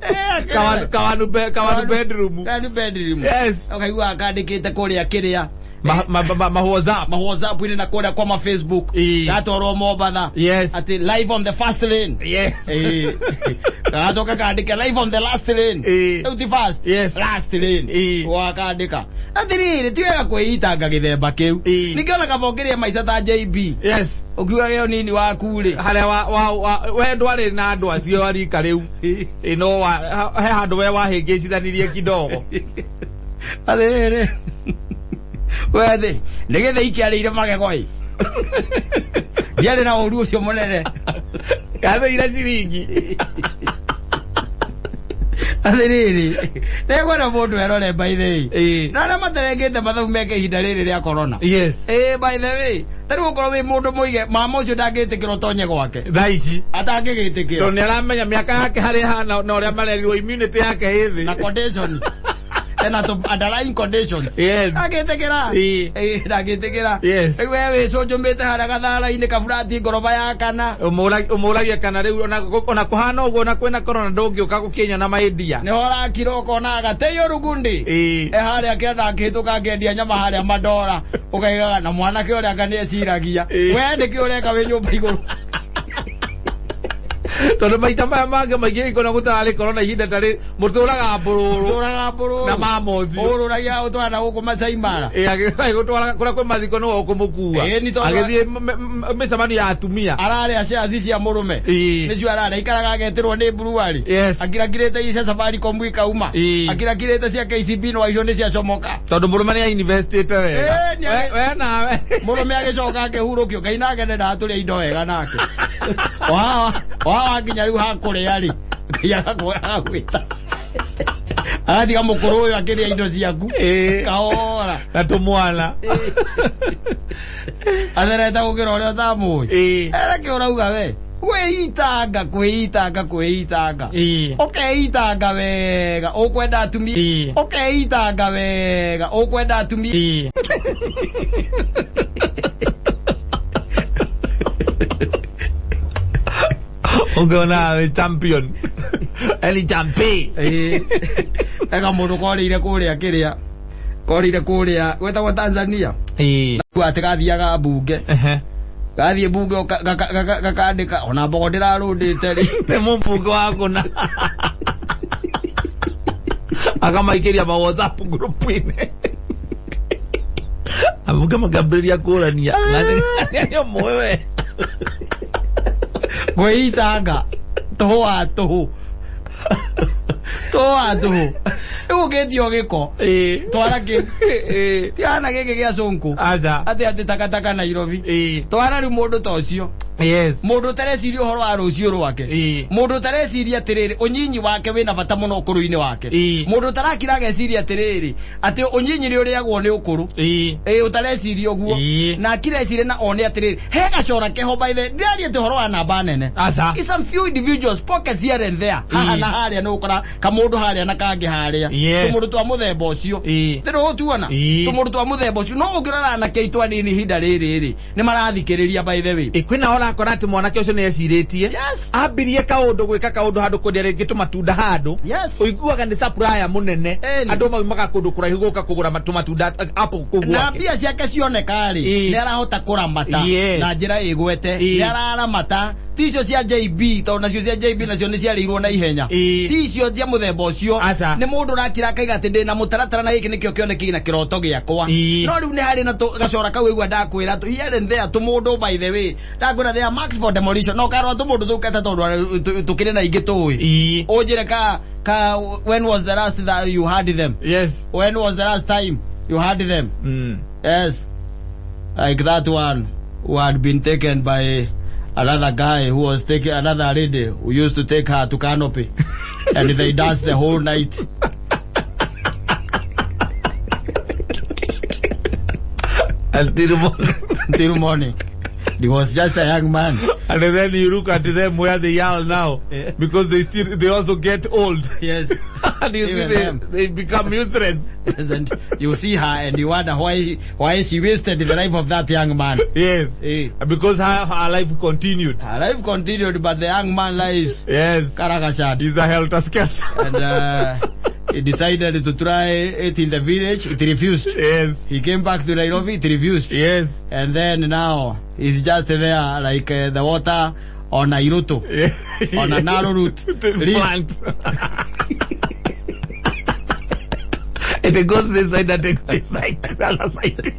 Kawanu bedroom. Kawanu bedroom. Yes. Ũkaigua kandĩkĩte kũrĩa kĩrĩa. Ma WhatsApp. Ma WhatsApp -inĩ na kũrĩa kwa ma Facebook. Gatwarwo Mombatha. Yes. Atĩ live on the first lane. Yes. Gacoka kandĩka live on the last lane. Rĩu ti first. Yes. Last lane. Wakandĩka. Atĩrĩrĩ ti wega kwĩitanga gĩthemba kĩu. Ningĩ ona kaba ũngĩrĩa maica ta JB. Yes. Ũkiuga gĩo nini waku rĩ. Harĩa we ndwarĩ na andũ acio a rika rĩu. No he handũ we wahĩngĩcithanirie kidogo. Atĩrĩrĩ. Wethe, nĩgetha ikĩarĩire magego ĩ. Ndiarĩ na ũru ũcio mũnene. Gathĩire ciringi. Atĩrĩrĩ, nĩngwenda mũndũ erore by the way. Na arĩa matarengĩte mathabu meke ihinda rĩrĩ rĩa corona. Yes. By the way, ta rĩu ũkorwo wĩ mũndũ mũige, mama ũcio ndangĩtĩkĩra ũtonye gwake. Thaa ici. Atangĩgĩtĩkĩra. Tondũ nĩaramenya mĩaka yake harĩa ĩhana na ũrĩa marerirwo immunity yake ĩ thĩ. Na condition. Ena to underlying conditions. Yes. Ndangĩtĩkĩra. Ndangĩtĩkĩra. Yes. Rĩu we wĩcũnjũmĩte harĩa gathara-inĩ kaburati ngoroba ya kana. Ũmũragia kana rĩu ona kũhana ũguo ona kwĩna corona ndũngĩũka gũkĩnya na maidia. Nĩho ũrakira ũkona gateyo rugundi. Harĩa kĩanda akĩhĩtũka akĩendia nyama harĩa mandora. Ũkaigaga na mwanake ũrĩa anga nĩeciragia. We nĩkĩ ũreka wĩ nyũmba igũrũ? Tondũ maita maya mangĩ maingĩ ikona gũtararĩ corona ihinda tarĩ mũtũraga mbũrũrũ. Mũtũraga mbũrũrũ. Na mama ũcio. Ũrũragia ũtwara na gũkũ Masai Mara. Agĩgũtwara kũrĩa kwĩ mathiko nĩwe ũkũmũkua. Agĩthiĩ mĩcemanio ya atumia. Ararĩa shares cia mũrũme. Nĩcio ararĩa ikaraga agetĩrwo nĩ brewery. Yes. Akirakirĩte icia Safaricom ikauma. Akirakirĩte cia KCB no icio nĩ ciacomoka. Tondũ mũrũme nĩ ainvestĩte wega. We nawe. Mũrũme agĩcoka akĩhurũkio Ngai nake ndendaga tũrĩe indo wega nake. Wawa nginya rĩu hakũrĩa rĩ. Ngai agagwĩta. Agatiga mũkũrũ ũyũ akĩrĩa indo ciaku. Kahora. Na tũmwana. Atherete gũkĩra ũrĩa ũtamũĩ. Ereke ũrauga we. Kwĩitanga kwĩitanga kwĩitanga. Ũkeitanga wega ũkwenda atumia. Ũkeitanga wega ũkwenda atumia. Ũngĩona wĩ champion. Eli champi. Ega mũndũ korĩire kũrĩa kĩrĩa. Korire kũrĩa gwetagwo Tanzania. Atĩ gathiaga mbunge. Gathiĩ mbunge gakandĩka ona mbogo ndĩrarũndĩte rĩ. Nĩ mũmbunge wa kũna akamaikĩria ma WhatsApp group-inĩ, ambunge makambĩrĩria kũrania nĩ ũmwe we. Kwĩitanga tũhũ wa tũhũ, tũhũ wa tũhũ, rĩu ũngĩtio gĩko twara kĩ tigana gĩkĩ gĩa cũnkũ. Aca. Atĩ takataka Nairobi. Twara rĩu mũndũ ta ũcio. Mũndũ ũtareciria ũhoro wa rũciũ rwake. Mũndũ ũtareciria atĩrĩrĩ, ũnyinyi wake wĩna bata mũno ũkũrũ-inĩ wake. Mũndũ ũtarakira ageciria atĩrĩrĩ, atĩ ũnyinyi nĩ ũrĩagwo nĩ ũkũrũ. Ĩ ũtareciria ũguo. Na akireciria na one atĩrĩrĩ, he gacora keho. By the ndĩraria atĩ ũhoro wa namba nene. Aca. It's some few individuals, pockets here and there, haha na harĩa nĩ ũkora kamũndũ harĩa na kangĩ harĩa. Tũmũndũ twa mũthemba ũcio. Ndĩrĩ ũtuona. Tũmũndũ twa mũthemba ũcio, no ũngĩrora anake aitũ anini ihinda rĩrĩ rĩ, nĩ marathikĩrĩria, by the way. Ĩ, kwĩna ũrakora atĩ mwanake ũcio nĩ ecirĩtie. Ambirie kaũndũ, gwĩka kaũndũ handũ, kwendia rĩngĩ tũmatunda handũ. Ũiguaga nĩ supplier mũnene. Andũ maumaga kũndũ kũraihu gũka kũgũra tũmatunda, apple kũu Na gwake. mbia ciake cioneka rĩ, nĩ arahota kũramata na njĩra ĩgwete. Nĩ araramata, ti icio cia JB, tondũ nacio cia JB nacio nĩ ciarĩirwo na ihenya. Ti icio cia mũthemba ũcio. Aca. Nĩ mũndũ ũrakira akaiga atĩ ndĩna mũtaratara na gĩkĩ nĩkĩo kĩoneki na kĩroto gĩakwa. No rĩu nĩ harĩ na gacora kau ĩgua ndakwĩra tũ here and there tũmũndũ. By the way, ndakwĩra they are marked for demolition, no karora tũmũndũ tũu keta, tondũ tũkĩrĩ na ingĩ tũĩ. Ũnjĩre ka when was the last that you had them? When was the last time you had them? Yes, like that one who had been taken by another guy who was taking another lady who used to take her to canopy and they danced the whole night. Until morning. Until morning. He was just a young man. And then you look at them where they are now, because they also get old. And you see Even they, them. they become useless. Yes, and you see her and you wonder why she wasted the life of that young man. Because her life continued. Her life continued, but the young man lives Karakashat. He's a helter skelter. And he decided to try it in the village. It refused. He came back to Nairobi. It refused. And then now he's just there like the water on a iruto, on a narrow route. Plant. It goes this side and it goes this side, the other side.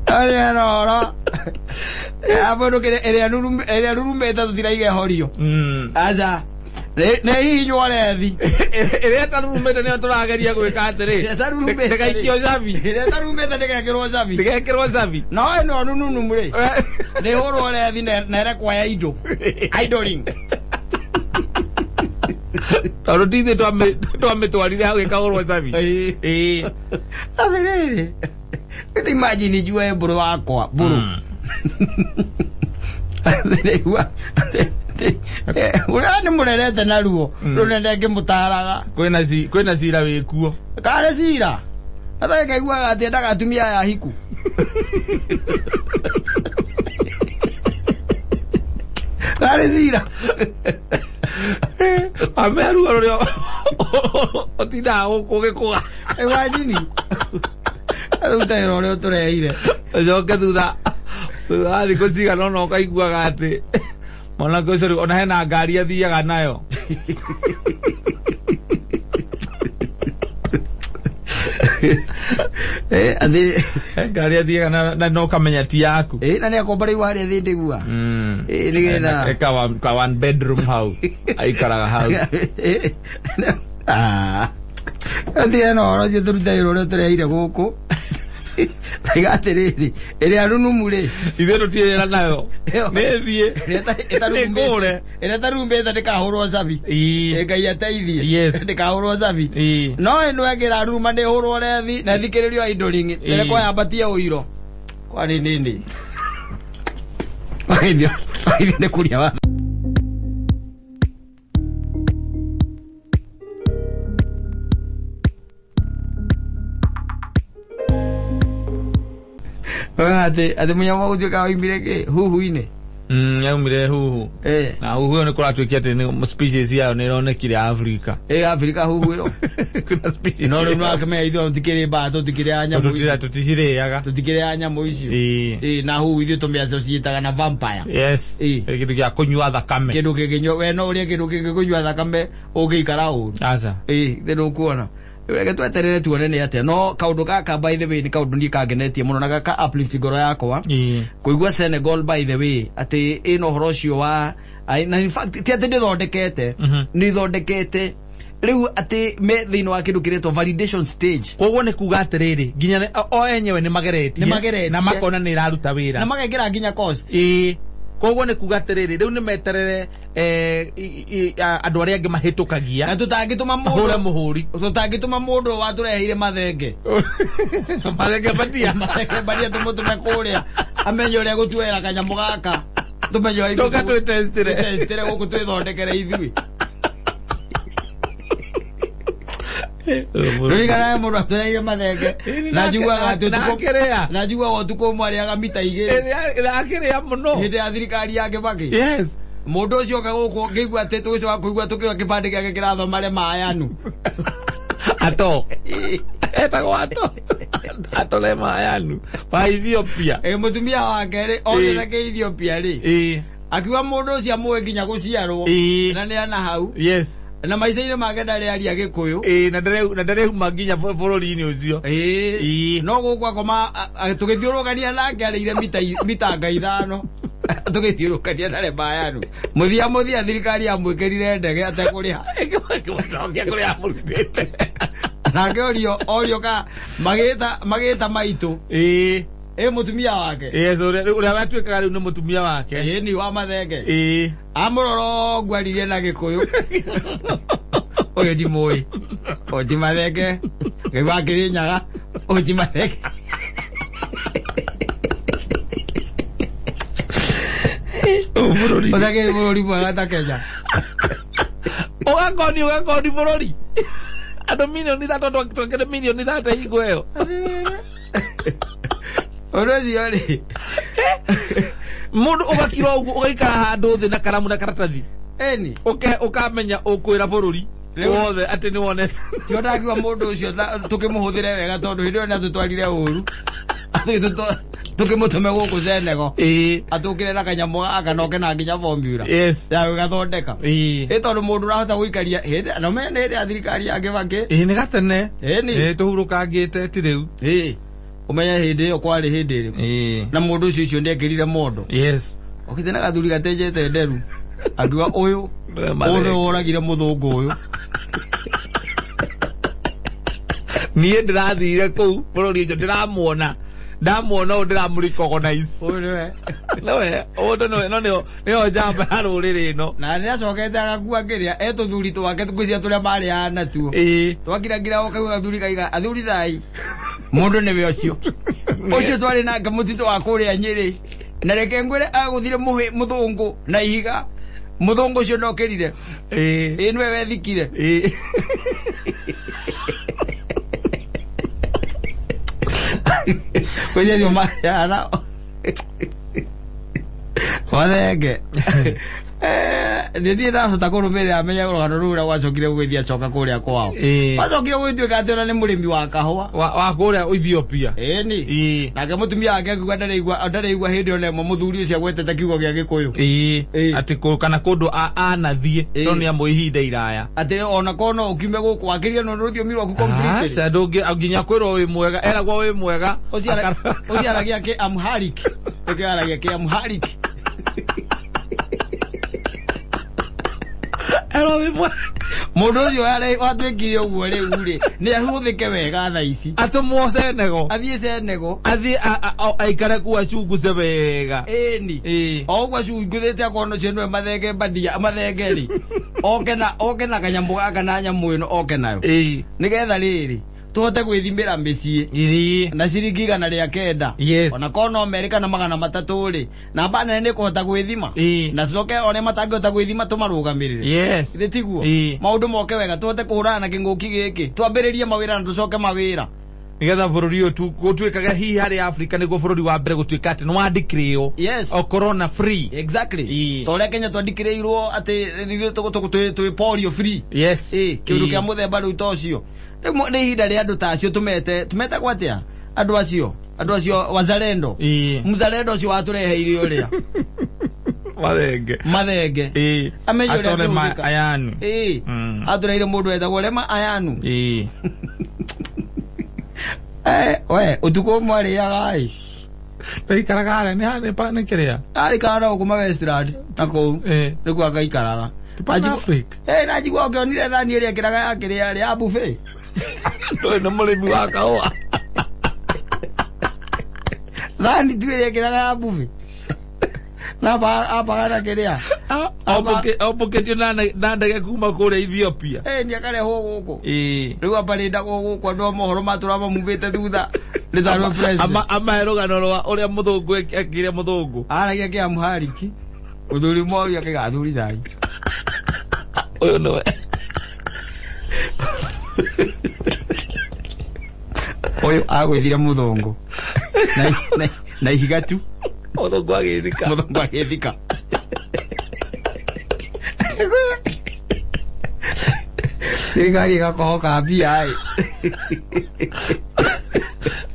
Arĩa roro. Mũndũ ĩrĩa ĩrĩa rurumĩte tũtiraiga ĩhorio. Aca. Nĩ hihinywo rethi. Ĩrĩa ĩtarurumĩte nĩyo tũrageria gwĩka atĩrĩ. Ĩrĩa ĩtarurumĩte. Ndĩgaikio cabi. Ĩrĩa ĩtarurumĩte ndĩgekĩrwo cabi. Ndĩgekĩrwo cabi. No ĩno nununu rĩ, nĩ hũrwo rethi na ĩrekwo ya indo. Idling. Tondũ ti ithuĩ twamĩtwarire hau ĩkahũrwo cabi. Ĩĩ. Atĩrĩrĩ, ĩti imagine njue mbũrũ wakwa mbũrũ Atĩrĩgua, ũrĩa nĩ mũrerete naruo rũnene ngĩmũtaraga. Kwĩna cira wĩkuo. Karĩ cira atarĩ kaiguaga atĩ endaga atumia aya hiku. Karĩ cira. Ameruo rũrĩa ũtindaga gũkũ ũgĩkũga. Imagine rĩu ũrĩa ũtũreheire. Ũcoke thutha wa thikũ cigana ũna ũkaiguaga atĩ mwanake ũcio rĩu ona hena ngari athiaga nayo. Atĩ He ngari athiaga na no ũkamenya ti yaku. Na nĩ akomboreirwo harĩa thĩndĩgua. Nĩgetha Ka one bedroom hau aikaraga hau. Ah. Atĩ ena ũhoro ũcio tũrute wĩra ũrĩa ũtũreheire gũkũ. Taiga atĩrĩrĩ, ĩrĩa runumu rĩ, Ithuĩ tũtirĩ nayo, nĩ thiĩ nĩ ngũre. Ĩrĩa ĩtarumbĩte ndĩkahũrwo cabi. Ngai ateithie. Ndĩkahũrwo cabi. No ĩno ĩngĩ ĩraruruma nĩ ĩhũrwo rethi na ĩthikĩrĩrio idling. Ĩrĩa kwayambatia ũiro. Kwani nini? Waithio nĩ kũria wa atĩ mũnyamũ ũtuĩka waumire kĩ huhu-inĩ. Yaumire huhu. Na huhu ĩyo nĩ kũratuĩkia atĩ nĩ species yayo nĩ ĩronekire Africa. Afrika huhu ĩyo. Kuna species. No rĩu no akĩmenya ithuĩ tũtikĩrĩ mbaa, tũtikĩrĩ a nyamũ icio. Tũticirĩaga. Tũtikĩrĩ a nyamũ icio. Ĩĩ. Na huhu ithuĩ tũmĩacio ciĩtaga na vampire. Yes. Kĩndũ gĩa kũnyua thakame. Kĩndũ kĩngĩnyua, we no ũrĩe kĩndũ kĩngĩkũnyua thakame ũngĩikara ũru. Aca. Ĩĩ, thĩ ndũkuona. Reke tweterere tuone nĩ atĩa. No kaũndũ gaka by the way nĩ kaũndũ niĩ kangenetie mũno na gaka uplift ngoro yakwa. Kũigua Senegal by the way atĩ ĩna ũhoro ũcio wa na in fact ti atĩ ndĩthondekete, nĩ ithondekete rĩu atĩ me thĩinĩ wa kĩndũ kĩretwo validation stage. Koguo nĩ kuga atĩrĩrĩ nginya o enyewe nĩ mageretie. Nĩ mageretie. Na makona nĩ ĩraruta wĩra. Na magekĩra nginya cost. Koguo nĩ kuga atĩrĩrĩ rĩu nĩ meterere andũ arĩa angĩ mahĩtũkagia. Na tũtangĩtũma mũndũ ahũre mũhũri. Tũtangĩtũma mũndũ watũreheire mathenge. Mathenge badia. Mathenge badia tũmũtũme kũrĩa amenye ũrĩa gũtuoera kanyamũ gaka. Tũmenye ũrĩa Tũka twĩtestire. Twĩtestire gũkũ twĩthondekere ithuĩ. Rũrigana mũndũ atũreheire mathenge. Na njiguaga atĩ ũtukũ. Na njiguaga ũtukũ ũmwe arĩaga mita igĩrĩ. Akĩrĩa mũno. Hĩndĩ ya thirikari ya Kibaki. Yes. Mũndũ ũcio oka gũkũ ngĩigua atĩ tũgĩcoka kũigua tũkĩoya kĩbandĩ gĩake kĩrathoma Lemayanu. Ato. Etagwo Ato. Ato Lemayanu. Wa Ethiopia. Mũtumia wake rĩ, okĩte kĩ Ethiopia rĩ. Akiuga mũndũ ũcio amũĩ nginya gũciarwo. Na nĩ ana hau. Yes. Na maica-inĩ make ndarĩ aria Gĩkũyũ. Na ndarĩ nginya bũrũri-inĩ ũcio. No gũkũ akoma tũgĩthiũrũkania nake arĩire mita ithano. Tũgĩthiũrũkania na Lemayanu. Mũthia thirikari yamwĩkĩrire ndege atekũrĩha. Ĩkĩmũcokia kũrĩa amũrutĩte. Nake orio ka magĩta maitũ. Mũtumia wake. Yes, ũrĩa watuĩkaga rĩu nĩ mũtumia wake. Ni wa mathenge. Amũrora ũguo aririe na Gĩkũyũ. Ũyũ ti mũĩ. Ũyũ ti mathenge. Ngai wa Kĩrĩnyaga. Ũyũ ti mathenge. Ũtakĩrĩ bũrũri mwega ta Kenya. Ũgakoni bũrũri. Andũ mirioni ithatũ twekere mirioni ithatũ hingo ĩyo. Ũndũ ũcio rĩ. Mũndũ ũgakira ũguo ũgaikara handũ thĩ na karamu na karatathi. Ĩni. Ũkamenya ũkwĩra bũrũri wothe atĩ nĩ wonete. Tio ndakiuga mũndũ ũcio tũkĩmũhũthĩre wega tondũ hĩndĩ ĩyo nĩ atũtwarire ũru. Tũkĩmũtũme gũkũ Senegal. Atũkĩre na kanyamũ gaka na oke na nginya formula. Yes. Ya gũgathondeka. Ĩ tondũ mũndũ ũrahota gũikaria hĩndĩ na ũmenye nĩ hĩndĩ ya thirikari ya Kibaki. Nĩ gatene. Ĩni. Tũhurũkangĩte ti rĩu. Ũmenye hĩndĩ ĩyo kwarĩ hĩndĩ ĩrĩkũ. Na mũndũ ũcio nĩekĩrire mondo. Yes. Okĩte na gathuri gatenjete nderu. Akiuga ũyũ ũyũ woragire mũthũngũ ũyũ. Niĩ ndĩrathire kũu bũrũri ũcio ndĩramuona. Ndamuona ũũ ndĩramũrecognize. Ũyũ nĩwe. Nĩwe, ũndũ nĩwe, no nĩyo njamba ya rũrĩrĩ ĩno. Na nĩacokete agakua kĩrĩa etũthuri twake ngwĩciria tũrĩa marĩaga natuo. Twakirangira ũkaigua gathuri kaiga athuri thai. Mũndũ nĩwe ũcio. Ũcio twarĩ nake mũtitũ wa kũrĩa Nyĩrĩ. Na reke ngwĩre agũthire mũthũngũ na ihiga. Mũthũngũ ũcio ndokĩrire. Nĩwe wethikire. Kwĩria marĩaga nao. Mathenge. Nĩ ndahota kũrũmĩrĩra menya rũgano rũu ũrĩa gwacokire gũgĩthiĩ acoka kũrĩa kwao. Gwacokire gũgĩtuĩka atĩ ona nĩ mũrĩmi wa kahũa. Wa kũrĩa Ethiopia. Ĩni. Nake mũtumia wake akiuga ndareigua hĩndĩ ona ĩmwe mũthuri ũcio agwetete kiugo gĩa Gĩkũyũ. Atĩ kana kũndũ anathiĩ tondũ nĩ amũ ihinda iraya. Atĩ ona korwo no ũkiume gũkũ wakĩria no rũthiomi rwaku completely. Aca ndũngĩ nginya kwĩrwo wĩ mwega eragwo wĩ mwega. Ũcio aragia kĩ Amharic. Nĩkĩo aragia kĩ Amharic. Mũndũ ũcio watuĩkire ũguo rĩu rĩ nĩ ahũthĩke wega thaa ici. Atũmwo Senegal. Athiĩ Senegal. Athiĩ aikare kũu acunguce wega. Ĩni. O ũguo acunguthĩte akona ũcio nĩwe mathenge mbandia mathenge rĩ. Oke na kanyamũ gaka na nyamũ ĩno oke nayo. Nĩgetha rĩrĩ tũhote gwĩthimĩra mĩciĩ na ciringi 109. Yes. Ona korwo no merĩ kana 300 rĩ namba nene nĩ kũhota gwĩthima. Na coke one matangĩhota gwĩthima tũmarũgamĩrĩre. Yes. Githĩ tiguo? Maũndũ moke wega tũhote kũhũrana na kĩng'ũki gĩkĩ. Twambĩrĩrie mawĩra na tũcoke mawĩra. Nigetha bũrũri ũyũ gũtuĩkage hihi harĩ Africa nĩguo bũrũri wa mbere gũtuĩka atĩ nĩ wandĩkĩrĩo Yes. o corona free. Exactly. Ĩĩ. Ta ũrĩa Kenya twandĩkĩrĩirwo atĩ ithuĩ twĩ polio free. Yes. Ĩĩ, kĩũndũ Ĩĩ. kĩa mũthemba rĩu ta ũcio. Rĩu nĩ ihinda rĩa andũ ta acio tũmete, tũmetagwo atĩa? Andũ acio, andũ acio wazalendo. Ĩĩ. Mzalendo ũcio watũreheire ũrĩa. Mathenge. Mathenge. Ĩĩ. Amenye ũrĩa Atore ma kĩhũthĩka. ayanu. Ĩĩ. Mm. Atũreheire mũndũ wetagwo Lema Ayanu. Ĩĩ. We, ũtukũ ũmwe arĩaga ĩ. Ndaikaraga harĩa nĩ nĩ kĩrĩa? Arĩikaraga na gũkũ ma Westland na kũu. Ĩĩ. Nĩkuo akaikaraga. Ti Pan Africa. Na njigua ũkĩonire thani ĩrĩa ĩkĩraga ya kĩrĩa ya buffet. Ndũĩ nĩ mũrĩmi wa kahũa. Thani tu ĩrĩa ĩkĩraga ya buffet. Na ambaga na kĩrĩa. Ombũkĩtio na ndege kuma kũrĩa Ethiopia. Nĩ akarehwo gũkũ. Ĩĩ. Rĩu ambarĩndagwo gũkũ andũ a mohoro matũra mamumĩte thutha. Nĩ tarwe president. Amahe rũgano rwa ũrĩa mũthũngũ ekire mũthũngũ. Aragia kĩa mũhariki. Mũthuri mori akĩgathuri thai. Ũyũ nĩwe. Ũyũ agwĩthire mũthũngũ. Na ihiga tu. Mũthũngũ agĩthika. Mũthũngũ agĩthika. Thirikari ĩgakohoka mbia ĩ.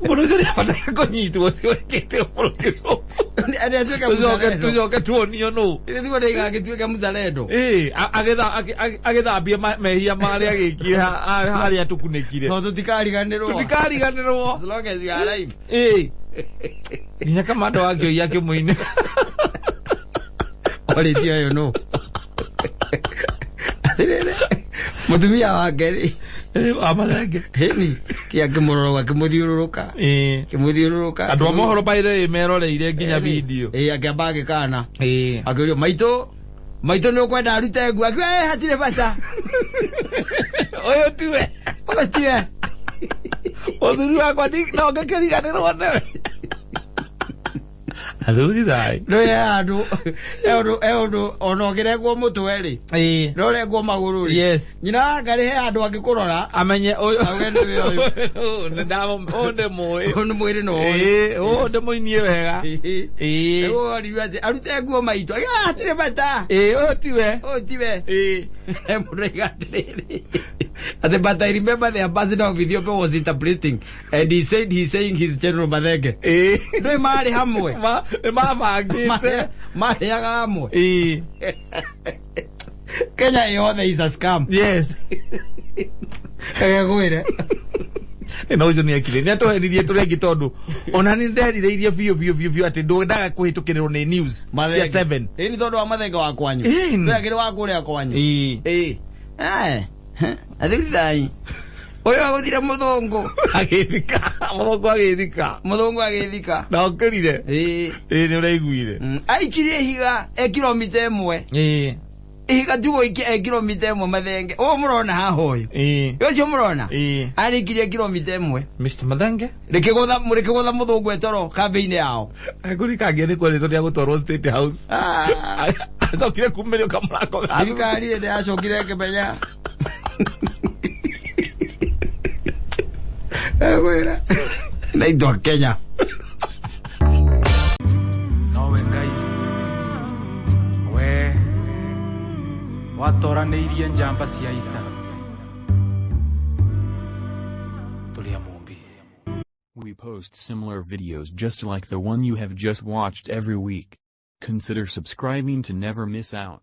Mũndũ ũcio nĩabataire kũnyitwo ũcio wĩkĩte bũrũri ũyũ. Nĩ atuĩke Tũcoke mzalendo. tũcoke tuonio nũ. Nĩguo ndĩgagĩtuĩke mzalendo. Ĩĩ, agĩthambie mehia marĩa agĩkire harĩa tũkunĩkire. No tũtikariganĩrwo. Tũtikariganĩrwo. As long as we are alive. Ĩĩ. Nginya kamanda wa kĩoi akĩmũinĩra. Orĩtie ũyũ nũ. Atĩrĩrĩ, mũtumia wake rĩ. Wa Mathenge. Hĩni, kĩ akĩmũrora akĩmũthiũrũrũka. Ĩĩ. Akĩmũthiũrũrũka. Andũ a mohoro by the way meroreire nginya video. Ĩĩ, akĩamba agĩkana. Ĩĩ. Akĩũrio maitũ, maitũ nĩ ũkwenda arute nguo. Akiuga ĩ hatirĩ bata. Ũyũ tiwe. Ũyũ tiwe. Mũthuri wakwa no ngĩkĩriganĩrwo nĩwe. Athuri thayũ. Nĩ he handũ, he ũndũ ona ũkĩrengwo mũtwe rĩ. Ĩĩ. No ũrengwo magũrũ rĩ. Yes. Nyina wa Ngarĩ he handũ angĩkũrora. Amenye ũyũ. Auge nĩwe ũyũ. Ũyũ ndĩmũĩ. Ũyũ nĩ mwĩrĩ na ũyũ. Ĩĩ, ũyũ ndĩmũinie wega. Ĩĩ. Ĩĩ. Rĩu oririo atĩ arute nguo maitũ. Akiuga, hatirĩ bata. Ĩĩ, ũyũ tiwe. Ũyũ tiwe. Ĩĩ. He mũndũ oiga atĩrĩrĩ. Atĩ but I remember the ambassador of Ethiopia was interpreting and he said he's saying he's General Mathenge. Ĩĩ. Ndũĩ marĩ hamwe. Nĩ mabangĩte. Marĩaga hamwe. Ĩĩ. Kenya yothe is a scam. Yes. Egegwĩre. Na ũcio nĩ ekire. Nĩ atũhenirie tũrĩ aingĩ tondũ ona nĩ nderirĩirie biũ biũ biũ biũ atĩ ndwendaga kũhĩtũkĩrĩrwo nĩ news cia 7. Ĩĩ nĩ tondũ wa Mathenge wa kwanyu. Ĩĩ. Ndũĩ akĩrĩ wa kũrĩa kwanyu. Ĩĩ. Ĩĩ. Athuri thai. Ũyũ agũthire mũthũngũ. Agĩthika. Mũthũngũ agĩthika. Mũthũngũ agĩthika. Na ũkĩrire. Ĩĩ. Ĩĩ nĩ ũraiguire. Aikirie ihiga e kilomita ĩmwe. Ĩĩ. Ihiga tu gũikia e kilomita ĩmwe Mathenge. Ũyũ mũrona haha ũyũ. Ĩĩ. Ũcio mũrona? Ĩĩ. Arĩkirie kilomita ĩmwe. Mr. Mathenge? Rĩkĩgũtha mũthũngũ etoro kambĩ-inĩ yao. Agũrikangia nĩ kwerĩtwo nĩ agũtwarwo State House. Acokire kumĩrio kamũrango ga thutha. Thirikari ĩrĩa yacokire ĩkĩmenya. Egwĩra. Na indo Kenya. Nowe Ngai we watoranĩirie njamba cia ita tũrĩ a Mũmbi. We post similar videos just like the one you have just watched every week. Consider subscribing to never miss out.